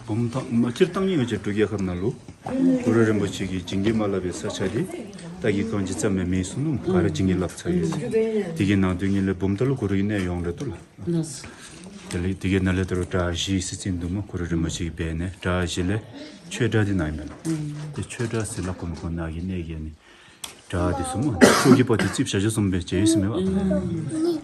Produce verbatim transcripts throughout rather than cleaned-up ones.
བུམ་ཐང་མ་སྤྱིར་བཏང་ཡོད་ཀྱི་འབྲུག་རྒྱལ་ཁབ་ནང་ལུ་གུ་རུ་རིན་པོ་ཆེ་གིས་བྱིན་གྱིས་མ་བརླབས་པའི་ས་ཆ་དེ་ལྟ་གི་གང་ཅི་ཙམ་མེད་མེད་སོང་ནུ་ག་ར་བྱིན་གྱིས་བརླབས་ཚར་ཡོད་ཟེར། དེ་གི་ནང་དོན་ཉིད་ལས་བུམ་ཐང་ལུ་གུ་རུ་ཡི་གནས་ཡོངས་རེད་དོ་ལ། དེ་ལས་དེ་གི་ནང་ལས་དོ་རུ་གྲྭ་བཞི་སྲིད་ཚན་འདུག་མོ་གུ་རུ་རིན་པོ་ཆེ་གིས་སྦས་ནས་གྲྭ་བཞི་ལས་ཆོས་གྲྭ་དེ་ནང་ཡིན་མེད་ལ། དེ་ཆོས་གྲྭ་ཟེར་ལ་གོ་མི་གོ་ནག་གི་གནས་ཀྱི་ནི། གྲྭ་དེ་སུ་མོ་ཆོས་ཀྱི་པོ་ཏི་རྩིབས་བྱ་བྱ་གསུམ་པའི་བྱེ་ཡུལ་སུ་མེད་པ།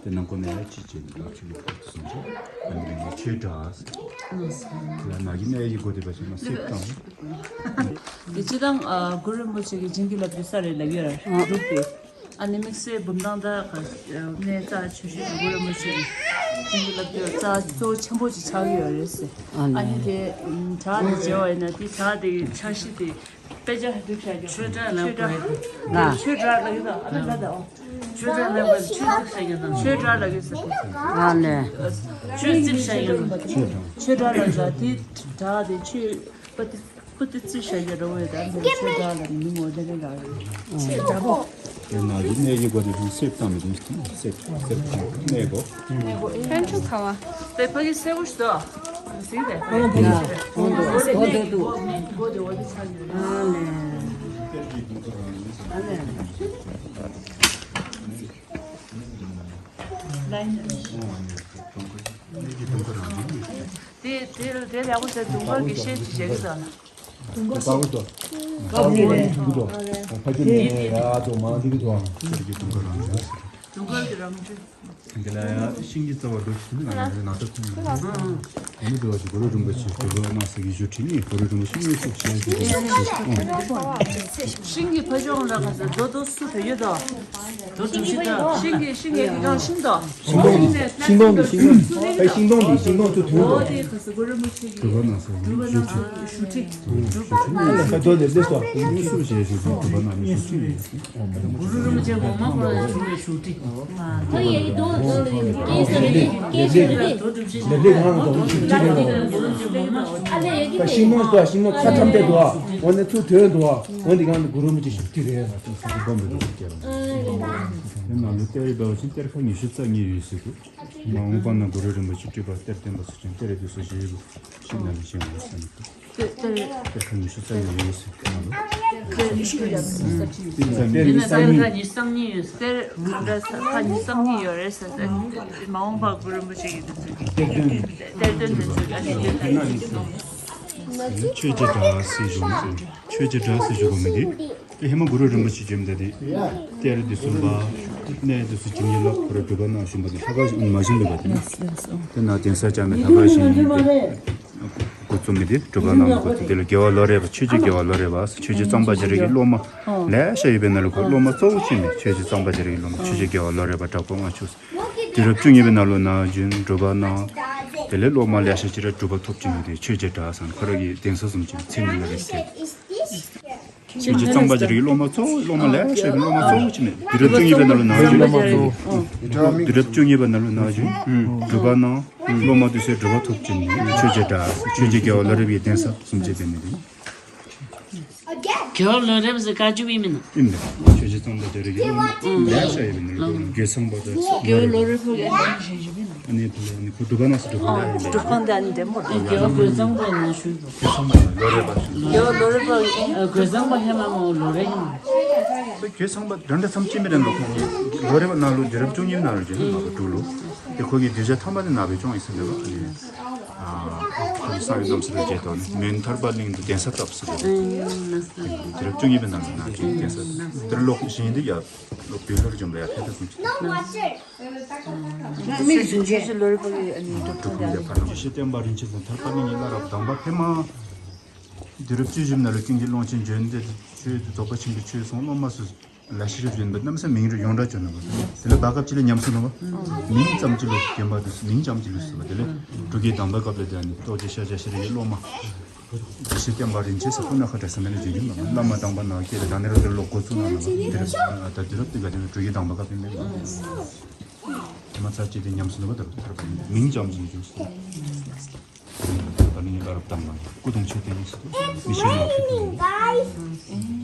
དེ་ནང་གོ་ནས་ཡ་ཅི་བྱེད་འདུག་ཆོས་ཀྱི་པོ་ཏི་གསུམ་བྱེད་ཨ་ནི་ཆོས་གྲྭ་ཟེར། ལ་ནག་གི་གནས་ཀྱི་སྒོ་དེ་པ་ཆེ་མ་སེབ་དང་། དེ་སྤྱིར་བཏང་གུ་རུ་རིན་པོ་ཆེ་གི་བྱིན་གྱིས་བརླབས་པའི་ས་རེད་ལབ་ཡོད་ར་འདུག་སྟེ། ཨ་ནི་དམིགས་བསལ་བུམ་ཐང་དང་གནས་རྩ་ཆོས་ཞུ་གུ་རུ་རིན་པོ་ཆེ་གི་བྱིན་གྱིས་བརླབས་པའི་རྩ་གཙོ་བོ་ཆེན་པོ་ཅིག་ཆགས་ཀྱི་ཡོད་རེད་ཟེར། ཨ་ནི་དེ་བྲག་དེ་མཇལ་བ་ཡིན་ན་དེ་བྲག་དེ་གི་ཆགས་གཞི་དེ། དཔེ་ཆ་སྒྲིག་བྱ་རྒྱུ། ཆོས་གྲྭ་ལ་ཆོས་གྲྭ་ལ་ཡོད་ཨ་ལ་ད་ཆོས་གྲྭ་ལ་ཆོས་རྩིབ་བྱ་རྒྱུ་དང་ཆོས་གྲྭ་ལ་ཡོད་ཟེར། ཨ་ལས། ཆོས་རྩིབ་བྱ་རྒྱུ་དང་ཆོས་གྲྭ་ལ་ཡོད་དེ་གྲྭ་དེ་ཆོས་པ་ཏི་པ་ཏི་རྩིབ་བྱ་རྒྱུ་ར་བས་ད་ཆོས་གྲྭ་ལ་མི་ངོ་དེ་རེ་ར་རེད། ཆོས་གྲྭ་པོ། དེ་ནང་གི་གནས་ཀྱི་སྒོ་དེ་ཚོ་སེབ་བཏང་མི་འདུག་སེབ་སེབ་བཏང་གནས་སྒོ། ཕན་ཚུན་ཁ་བ། དེ་ཕ་གི་སེ་བོ་ཞིག་ཏོ། ཟིག་དེ། ཨོ་འདུག་ཨོ་འདུག་ཨོ་འདུག་ཨོ་འདུག་ཨོ་འདུག་ཨོ་འདུག་ཨོ་འདུག་ཨ་ལས། ཨ་ལས། དེ་དེ་དེ་ལས་ཁོ་ཚོ་དུང་དཀར་གྱི་ཤེལ་གྱི་བྱེད་ཀྱི་ཟ་ན། དུང་དཀར་ཟ། དཀར་ནི་རེད། དུང་དཀར་རང་བྱུང་། དུང་དཀར་གྱི་རང་བྱུང་། དུང་དཀར་གྱི་རང་བྱུང་། དེ་ལ་ཡང་ཤིང་གི་རྩ་བ་འགྲོ་ཆུ་ནི་ང་རང་ནང་ལྟ་ཁུངས་ཡིན། ཨ་ནི་འགྲོ་བ་ཞིག་གུ་རུ་རིན་པོ་ཆེ་དུས་འཁོར་དམར་སེར་གྱི་བཞུགས་ཁྲི་ནི་གུ་རུ་རིན་པོ་ཆེ་དངོས་སུ་ཞལ་གྱིས་བཞུགས་ཤིང་གི་ཕ་ཇོང་ལ་ག་ས་རྡོ་རྡོ་སུ་དུ་ཡོད་དོ། རྡོ་གྲུབ་ཤིང་དང་ཤིང་གི་ཤིང་གི་གི་གང་ཤིང་དོ། ཤིང་སྡོང་ཤིང་སྡོང་འདི་ཤིང་སྡོང་ཨེ་ཤིང་སྡོང་འདི་ཤིང་སྡོང་ཚོ་དུས་འཁོར་དེ་ག་ས་གུ་རུ་རིན་པོ་ཆེ་གི་གྲུབ་པ་ནང་སོ་གྲུབ་པ་ནང་སོ་བཞུགས་ཁྲི་གྲུབ་པ་ནང་སོ་བཞུགས་ཁྲི་དངོས་སུ་ཞལ་གྱིས་བཞུགས་གྲུབ་པ་ནང་སོ་བཞུགས་ཁྲི། གུ་རུ་རིན་པོ་ཆེ་འོག་མ་འཁོར་ལ་བཞུགས་པའི་བཞུགས་ཁྲི། ལེབ་ལེབ་ང་རང་དང་བཞུགས་ཁྲི་རེད་ལ། ཤིང་སྡོང་དུ་ཤིང་སྡོང་ཚ་ཐམ་པའི་དུ་བ་འོ་ནི་ཚུར་དོན་དུ་བ་འོ་ནི་གང་གུ་རུ་རིན་པོ་ཆེ་བཞུགས་ཁྲི་རེད་ལ། དེ་ནང་ལུ་གཏེར་འབེལ་བ་ཅིན་གཏེར་ཁ་ཉི་ཤུ་རྩ་གཉིས་ཡོད་ཟེར་གི། མ་འོངས་པ་ན་གུ་རུ་རིན་པོ་ཆེ་སྤྲུལ་པ་གཏེར་སྟོན་པ་སོགས་ཀྱང་གཏེར་དུ་སོ་བཞི་ཡོད་ཤིང་ནང་ལུ་ཤིང་ལ་ཟེར་ནས། གཏེར་གཏེར་གཏེར་ཁ་ཉི་ཤུ་རྩ་གཉིས་ཡོད་ཟེར་གི་ནང་ལུ། གཏེར་ཉི་ཤུ་རྩ་གཉིས། གཏེར་ཉི་ཤུ་རྩ་གཉིས་ཡོད་ཟེར། གཏེར་ག་འདྲ་ས་ཁ་ཉི་ཤུ་རྩ་གཉིས་ཡོད་རེད་ཟེར་ཏེ། མ་འོངས་པ་གུ་རུ་རིན་པོ་ཆེ་གི་དེ་ཚོ་གི་གཏེར་སྟོན་གཏེར་སྟོན་དེ་ཚོ་ག་ནས་གཏེར་ཁ་ཉི་ཤུ་རྩ་གཉིས། ཆོས་ཀྱི་སྒྲ་ཟེར་བཞུགས་ཆོས་ཀྱི་སྒྲ་ཟེར་བཞུགས་མི་འདི། དེ་ཧེ་མ་གུ་རུ་རིན་པོ་ཆེ་བྱོན་མི་འདི་གཏེར་འདི་གསུངས་པ། གནས་འདི་ཚུ་བྱིན་གྱིས་བརླབས་གུ་རུ་གྲུབ་པ་ནང་བཞིན་པ་འདི་ལྷ་ཁང་ཞིག་མ་བཞེངས་པ་འདི་ནི། དེ་ན་གདན་ས་བཅགས་མི་ལྷ་ཁང་ཞིག་ཡིན་ཏེ། འགོ་བཙུགས་མི་འདི་གྲུབ་པ་ནང་འགོ་བཙུགས། དེ་ལ་རྒྱལ་བ་ལོ་རས་པ་ཆོས་རྗེ་རྒྱལ་བ་ལོ་རས་པ་ཆོས་རྗེ་གཙང་པ་རྒྱ་རས་ཀྱི་སློབ་མ་ལེ་ཤ་ཡོད་པའི་ནང་ལ་ཁོ་སློབ་མ་གཙོ་བོ་བྱས་ནས་ཆོས་རྗེ་གཙང་པ་རྒྱ་རས་ཀྱི་སློབ་མ་ཆོས་རྗེ་རྒྱལ་བ་ལོ་རས་པ་དྲག་པོ་ལྔ་མཆོག་དུས་རབས་བཅུ་གཉིས་པའི་ནང་ལོ་ནང་བྱོན་གྲུབ་པ་གནང་། དེ་ལས་སློབ་མ་ལེ་ཤ་ཅིག་ར་གྲུབ་པ་ཐོབ་ཅིང་ཡོད་དེ་ཆོས་རྗེ་གྲགས་སམ་ཁོ་ར་གི་གདན་ས་བཟུང་ཅིང་མཚན་ཉིད་ལ་རེད་ཟེར། ཆོས་རྗེ་གཙང་པ་རྒྱ་རས་ཀྱི་སློབ་མ་གཙོ་བོ་སློབ་མ་ལེ་ཤ་ཡོད་པའི་སློབ་མ་གཙོ་བོ་ཅིག་ནས་དུས་རབས་བཅུ་གཉིས་པའི་ནང་ལོ་ནང་བྱོན། དུས་རབས་བཅུ་གཉིས་པའི་ནང་ལོ་ནང་བྱོན་གྲུབ་པ་གནང་། སློབ་མ་དེ་ཚོས་གྲུབ་པ་ཐོབ་ཅིང་ཆོས་རྗེ་གྲགས་ཆོས་རྗེ་རྒྱལ་བ་ལོ་རས་པའི་གདན་ས་བཟུང་བྱས་པའི་མི་དེ། རྒྱལ་བ་ལོ་རས་པ་ཟེར་བཀའ་བརྒྱུད་པའི་མིང་ནི། ཨིན་ལགས། ཆོས་རྗེ་གཙང་པ་རྒྱ་རས་ཀྱི་སློབ་མ་ལེ་ཤ་ཡོད་པའི་ནང་ལོ་རྒྱལ་ཚངས་པ་དང་རྒྱལ་བ་ལོ་རས་པ་གི་ཨ་ནི་ཕུ་ལ་ཨ་ནི་ཁོ་འབྲུག་པ་ནང་སུ་འབྲུག་པ་ལ་ཡིན་པས། འབྲུག་པ་འདི་ཨ་ནི་འདེམ་པོ་རེད། རྒྱལ་བ་རྒོད་ཚང་པའི་ནང་ཞུགས་འདུག་རྒྱལ་ཚངས་པ་ལོ་རས་པ་ཞུགས། རྒྱལ་བ་ལོ་རས་པ་རྒོད་ཚང་པ་ཧེ་མ་མོ་ལོ་རས་ཡིན། ཁོ་རྒོད་ཚང་པ་འདྲ་འདྲ་མཚམས་གཅིག་མི་རན་པ་ཁོ་ལོ་རས་པ་ནང་ལོ་དུས་རབས་བཅུ་གཉིས་ནང་ལོ་རྒྱལ་ནང་ལོ་འབྲུག་ལོ། དེ་ཁོ་གི་གདུལ་བྱ་ཐ་མ་དེ་ནང་པའི་སྐྱོང་ཡིན་ཟེར་འདུག་ཨ་ནི། ཁོ་གི་གསང་བའི་རྣམ་གསལ་ལ་བརྒྱད་དོ་ནི་མོན་ཐར་པ་གླིང་དུ་གདན་ས་བཏབ་ཟེར་བ་དེ་རབས་བཅུ་གཉིས་པའི་ནང་ལ་ནང་བཞིན་གདན་ས་དེར་ལོག་བཞིན་དུ་ཡ་ལོ་བོད་ལོར་འཇོམས་པ་ཡ་ཕེབས་ཐུབ་ཀྱི། མིག་བཟུང་ཆེ་ལོ་རེ་བ་གི་ཨ་ནི་འགྲོ་ཐུབ་ཀྱི་ཡ་ཕར་ནང་ཞེ་བསྟན་པ་རིན་ཆེན་ཚང་ཐར་པ་གླིང་གི་བླ་རབས་དམ་པ་ཕེབས་མ། དུས་རབས་བཅུ་བཞི་ནང་ལ་ཀུན་གྱི་ཀློང་ཆེན་བརྗོད་འདི་ཆོས་རྫོགས་པ་ཆེན་པོའི་ཆོས་གསུང་སློབ་མ་སུ། ལ་ཤི་རབ་བྱོན་པ་གནམ་ས་མིང་རུ་ཡོངས་གྲགས་བྱོན་ནོ། དེ་ལ་བར་སྐབས་ཅིག་ལ་ཉམས་སུ་ནོ། མིང་ཙམ་ཅིག་ལུ་རྒན་པ་དུ་མིང་ཙམ་ཅིག་ལུ་སུ་བ་དེ་ལས་འབྲུག་རྒྱལ་དམ་པ་སྐབས་ལ་དེ་ནི་རྟོགས་བརྗོད་ཤཱཀྱ་ཤྲཱི་ཡི་སློབ་མ། དེ་ཤི་བསྟན་པ་རིན་ཆེན་ས་ཁོ་ན་ཁ་བྲལ་ས་མེད་ལ་བྱོན་ཡོད་ལ་བླ་མ་དམ་པ་ནག་ཁྱེད་ལ་ད་ནི་ར་དེ་ལོ་འགོ་ཚུགས་ན་ལ་དེ་རབ་ད་དུས་རབས་དེ་ག་དེ་ནི་འབྲུག་རྒྱལ་དམ་པ་སྐབས་ཡིན་མེད་ལ། དེ་མ་ཚར་ཅིག་དེ་ཉམས་སུ་ནོ་བ་དུ་ཐར་པ་མིང་ཙམ་ཅིག་བྱོན་སོང་། ད་ནི་ངའི་བླ་རབས་དམ་ལ་སྐུ་གདུང་མཆོད་རྟེན་ཡིན་ཟེར་དུས་མི་ཤེས་ན་ཁུ་ཁུ་ཡིན།